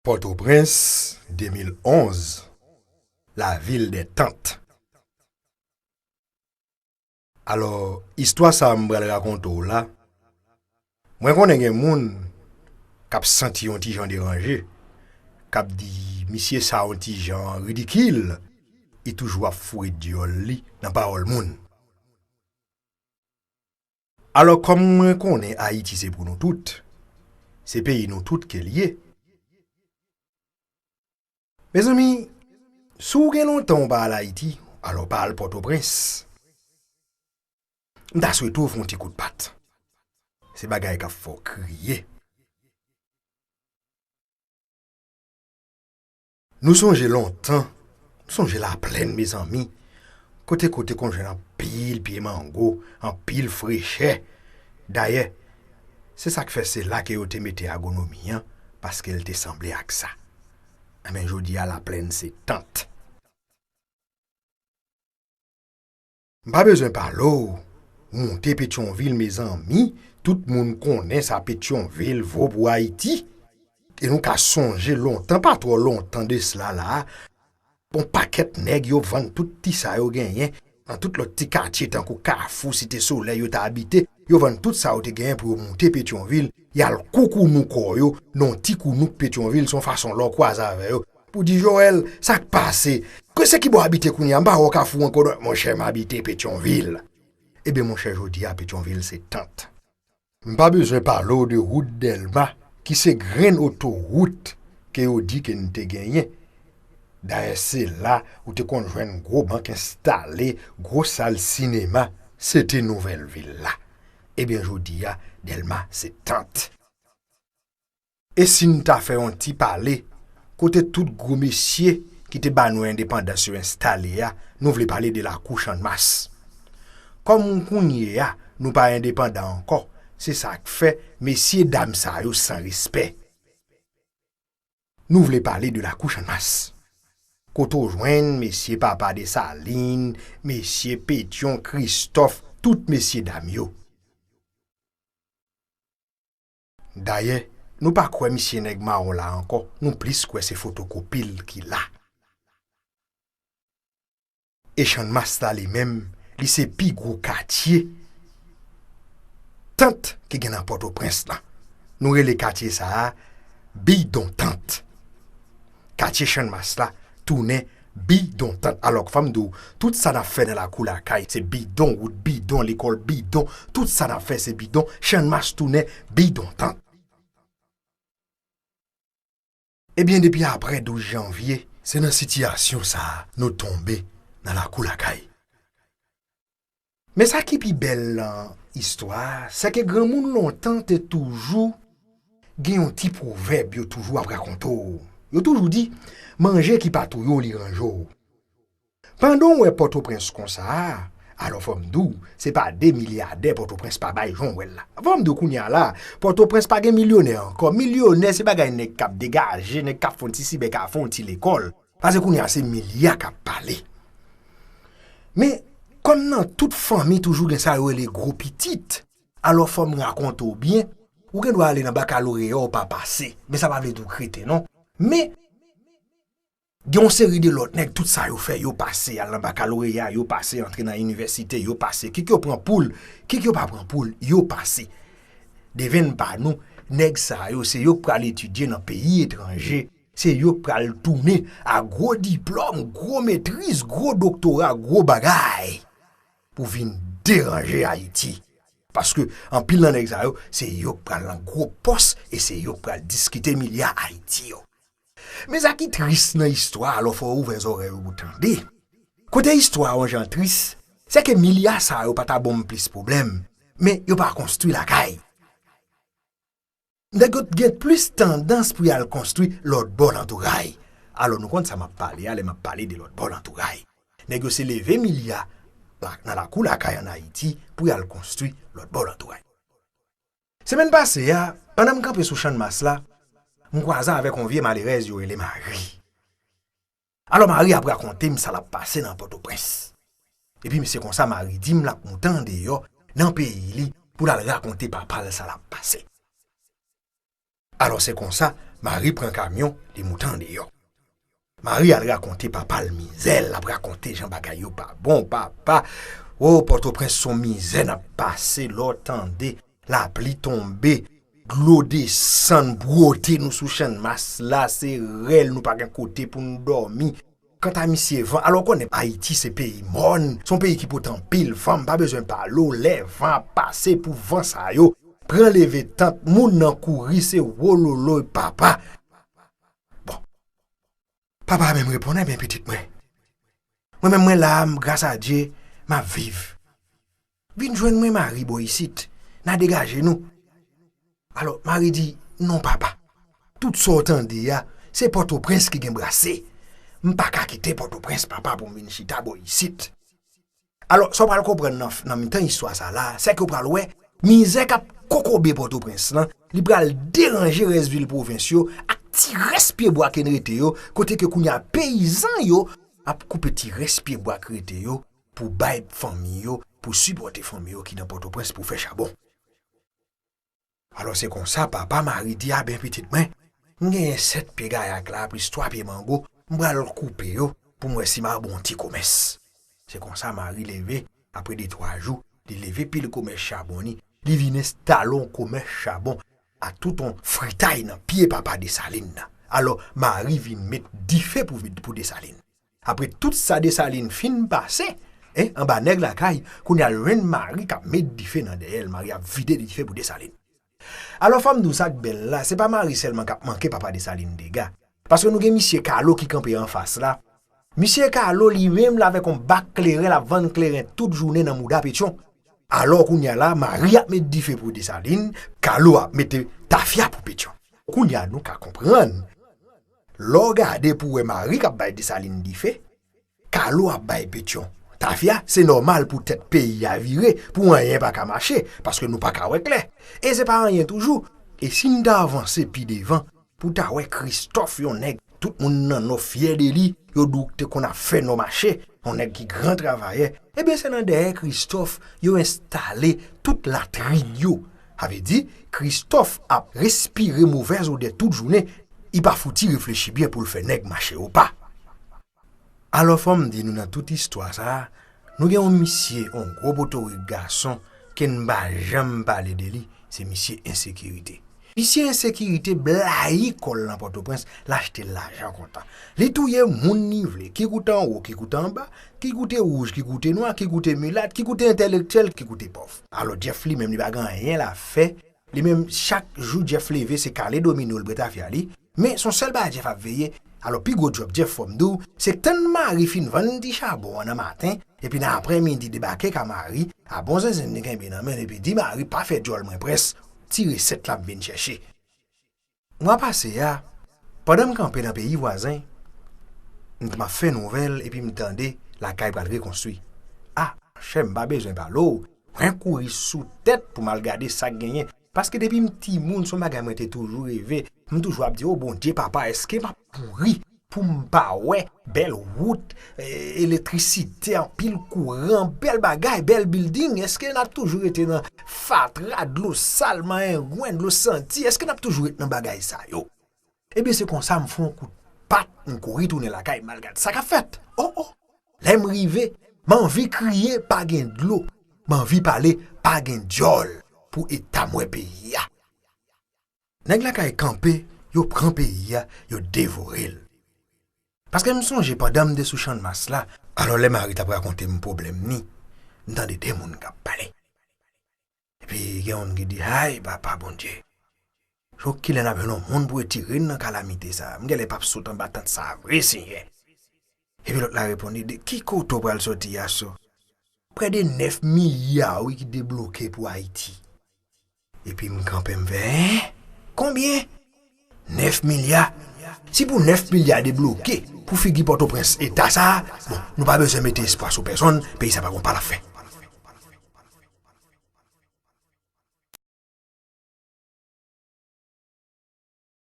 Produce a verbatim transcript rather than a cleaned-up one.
Pòtoprens, de mil onz, la ville des tantes. Alò, istwa sa a m pral rakonte w la, mwen konnen gen moun k ap santi yon ti jan deranje, k ap di, "Misye sa yon ti jan ridikil, li toujou ap foure dyòl li nan pawòl moun." Alò, kòm mwen konnen Ayiti se pou nou tout, se peyi nou tout ke l ye. Mezanmi, si w gen lontan w pa al Ayiti, alò pa al Pòtoprens. M ta swete w fè yon ti kout pat. Se bagay k ap fè w kriye. Nou sonje lontan, nou sonje Laplèn, mezanmi, kote kote konn jwenn anpil pye mango, anpil frechè. Dayè, se sa k fè se la ke yo te mete agwonomi an, paske l te sanble ak sa. Enben, jodi a, Laplèn se tant. M pa bezwen pale w, moute Petyonvil, mezanmi, tout moun konnen sa Petyonvil vo pou Ayiti. E nou ka sonje lontan, pa twò lontan de sila la, yon pakèt nèg yo vann tout ti sa yo genyen, nan tout lòt ti katye tankou Kafou, Site Solèy yo ta abite, yo vann tout sa yo te genyen pou yo moute Petyonvil, y al koukounou kò yo, nan yon ti kounouk Petyonvil, se yon fason lè w kwaze avè yo, pou di, "Joel, sa k pase? Ke se ki bò w abite kounye a? M pa wè w Kafou ankò, non, monchè, m abite Petyonvil." Ebyen, monchè, jodi a, Petyonvil se tant. M pa bezwen pale w de wout Dèlma, ki se grenn otowout ke yo di ke n te genyen. Dayè, se la ou te konn jwenn gwo bank enstale, gwo sal sinema, se te nouvèl vil la. Ebyen, jodi a, Dèlma se tant. E si n ta fè yon ti pale, kote tout gwo mesye ki te ba nou endepandans yo enstale a, nou vle pale de lakou Channmas. Kòm kounye a, nou pa endepandan ankò, se sa k fè mesye dam sa yo san respè. Nou vle pale de lakou Channmas. Kote w jwenn mesye Papa Desalin, mesye Petyon, Kristòf, tout mesye dam yo. Dayè, nou pa kwè misye nèg mawon la ankò, nou plis kwè se fotokopi l ki la. E Channmas la li menm, li se pi gwo katye tant ki gen nan Pòtoprens lan. Nou rele katye sa a Bidon Tant. Katye Channmas la tounen Bidon Tant. Alò, fò m di w, tout sa n ap fè nan lakou lakay, se bidon, wout bidon, lekòl bidon, tout sa n ap fè se bidon, Channmas tounen Bidon Tant. Ebyen, depi apre douz janvye, se nan sitiyasyon sa a nou tonbe nan lakou lakay. Men sa ki pi bèl nan istwa a, se ke granmoun lontan te toujou gen yon ti pwovèb yo toujou ap rakonte w. Yo toujou di, "Manje ki pa touye w, li ranje w." Pandan w wè Pòtoprens konsa a, alò fò m di w, se pa de milyadè Pòtoprens pa bay jan w wè l la. Fò m di w kounye a la, Pòtoprens pa gen milyonè ankò. Milyonè se bagay nèg k ap degaje, nèg k ap fè yon ti sibè, k ap fè yon ti lekòl. Paske kounye a se milya k ap pale. Men, kòm nan tout fanmi toujou gen sa yo rele gwo pitit, alò fò m rakonte w byen, ou gen dwa ale nan bakaloreya w pa pase, men sa pa vle di w kreten non. Men, gen yon seri de lòt nèg, tout sa yo fè, yo pase, al nan bakaloreya, yo pase, antre nan inivèsite, yo pase. Kik yo pran poul, kik yo pa pran poul, yo pase. Devenn pa nou, nèg sa yo, se yo k pral etidye nan peyi etranje, se yo k pral tounen a gwo diplòm, gwo metriz, gwo doktora, gwo bagay pou vin deranje Ayiti. Paske anpil nan nèg sa yo, se yo k pral nan gwo pòs e se yo k pral diskite milya Ayiti yo. Men sa ki tris nan istwa a, alò fò w ouvè zòrèy ou pou w tande. Kote istwa a yon jan tris, se ke milya sa yo pa ta ban m plis pwoblèm, men yo pa konstwi lakay. Nèg yo t gen plis tandans pou y al konstwi lòt bò lantouray. Alò nou konn sa m ap pale a lè m ap pale de lòt bò lantouray. Nèg yo se leve milya la, nan lakou lakay ann Ayiti pou y al konstwi lòt bò lantouray. Semèn pase a, pandan m kanpe sou Channmas la, m kwaze avèk yon vye malerèz yo rele Mari. Alò Mari ap rakonte m sa l ap pase nan Pòtoprens. Epi se konsa Mari di m l ap moute andeyò nan peyi li pou l al rakonte papa l sa l ap pase. Alò se konsa, Mari pran kamyon, li moute andeyò. Mari al rakonte papa l mizè l, l ap rakonte jan bagay yo pa bon, papa. O, Pòtoprens se yon mizè n ap pase, lè w tande lapli tonbe, dlo desann, bwote nou sou Channmas la, se rèl, nou pa gen kote pou nou dòmi. Kanta misye van, alò w konnen Ayiti se peyi mòn, se yon peyi ki pote anpil van, m pa bezwen pale w, lè van ap pase pou van sa yo, pran leve tant, moun nan kouri, se wololoy papa. Bon. Papa a menm reponn, ebyen pitit mwen. Mwen menm mwen la, m, gras a Dye, m ap viv. Vin jwenn mwen Mari bò isit, n a degaje nou. Alò, Mari di, non papa. Tout sa w tande a, se Pòtoprens ki gen brase. M pa ka kite Pòtoprens, papa, pou m vin chita bò isit. Alò, sa w pral konprann nan, nan mitan istwa sa la, se ke w pral wè, mizè k ap kokobe Pòtoprens lan, li pral deranje rès vil pwovens yo, ak ti rès pyebwa ki rete yo, kote ke kounye a peyizan yo ap koupe ti rès pyebwa ki rete yo, pou bay fanmi yo, pou sipòte fanmi yo ki nan Pòtoprens pou fè chabon. Alò se konsa papa Mari di, a ben pitit mwen, m genyen sèt pye gayak la, plis twa pye mango, m pral koupe yo pou m wè si m a bon ti komès. Se konsa Mari leve, apre de twa jou, li leve pil komès chabon li, li vin enstale yon komès chabon a tout yon fritay nan pye papa Desalin nan. Alò Mari vin met dife pou, pou Desalin. Apre tout sa Desalin fin pase, en, anba nèg lakay, kounye a l jwenn Mari k ap met dife nan dèyè l, Mari ap vide dife pou Desalin. Alò fò m di w sa k bèl la, se pa Mari sèlman k ap manke papa Desalin dega. Paske nou gen misye Kalo ki kanpe anfas la. Misye Kalo li menm la avèk yon bak kleren, l ap vann kleren tout jounen nan mouda Petyon. Alò kounye a la, Mari ap met dife pou Desalin, Kalo ap mete tafya pou Petyon. Kounye a nou ka konprann, lè w gade pou w wè Mari k ap bay Desalin dife, Kalo ap bay Petyon tafya, se nòmal pou tèt peyi a vire, pou anyen pa ka mache, paske nou pa ka wè klè. E se pa anyen toujou. E si n ta avanse pi devan, pou w ta wè Kristòf, yon nèg tout moun nan Nò fyè de li, yo di w te konn ap fè Nò mache, yon nèg ki gran travayè, ebyen se nan dèyè Kristòf yo enstale tout latrin yo. Sa vle di, Kristòf ap respire movèz odè tout jounen, li pa fouti reflechi byen pou l fè nèg mache opa. Alò fò m di nou nan tout istwa sa a, nou gen yon misye, yon gwo potorik gason ke n pa janm pale de li, se misye Ensekirite. Misye Ensekirite blayi kò l nan Pòtoprens, l achte l lajan kontan. Li touye moun li vle, ki koute anwo, ki koute anba, ki koute wouj, ki koute nwa, ki koute milat, ki koute entèlektyèl, ki koute pòv. Alò Jeff li menm li pa gen anyen l ap fè. Li menm, chak jou Jeff leve, se kale domino l, bwè tafya li. Men, se yon sèl bagay Jeff ap veye. Alò, pi gwo djòb Jeff, fò m di w, se tann Mari fin vann ti chabon an nan maten, epi nan aprèmidi debake ka Mari, a bon zenzenn li kenbe nan men l, epi di Mari, pa fè djòl mwen près, ti resèt la m vin chèche. Mwa pase a, pandan m kanpe nan peyi vwazen, m t ap fè nouvèl epi m tande lakay pral rekonstwi. A, monchè, m pa bezwen pale w, mwen kouri sou tèt pou m al gade sa k genyen. Paske depi m timoun, se yon bagay mwen te toujou reve. M toujou ap di, o Bondye, papa, èske m ap pouri pou m pa wè bèl wout, e, elektrisite, anpil kouran, bèl bagay, bèl bilding? Èske n ap toujou rete nan fatra, dlo sal, mayengwen, dlo santi? Èske n ap toujou ret nan bagay sa yo? Ebyen, se konsa m fè yon kout pat, m kouri tounen lakay, m al gad sa k ap fèt. O, o! Lè m rive, m anvi kriye, pa gen dlo. M anvi pale, pa gen djòl pou eta m wè peyi a. Nèg lakay kanpe, yo pran peyi a, yo devore l. Paske m sonje pandan m te sou Channmas la, alò lè Mari t ap rakonte m pwoblèm ni, m tande de moun k ap pale. Epi gen youn ki di, ay, papa Bondye, jòk kilè n ap jwenn yon moun pou retire n nan kalamite sa a? M genlè p ap sot anba tant sa a vre, Senyè. Epi lòt la reponn li, de ki kote w pral sòti a, so? Prè de nèf milya, wi, ki debloke pou Ayiti. Epi m kanpe, m fè, en? Konbyen? Nèf milya? Si pou nèf milya debloke pou figi Pòtoprens eta sa a, bon, nou pa bezwen mete espwa sou pèsonn, peyi sa pa gon pa l ap fè.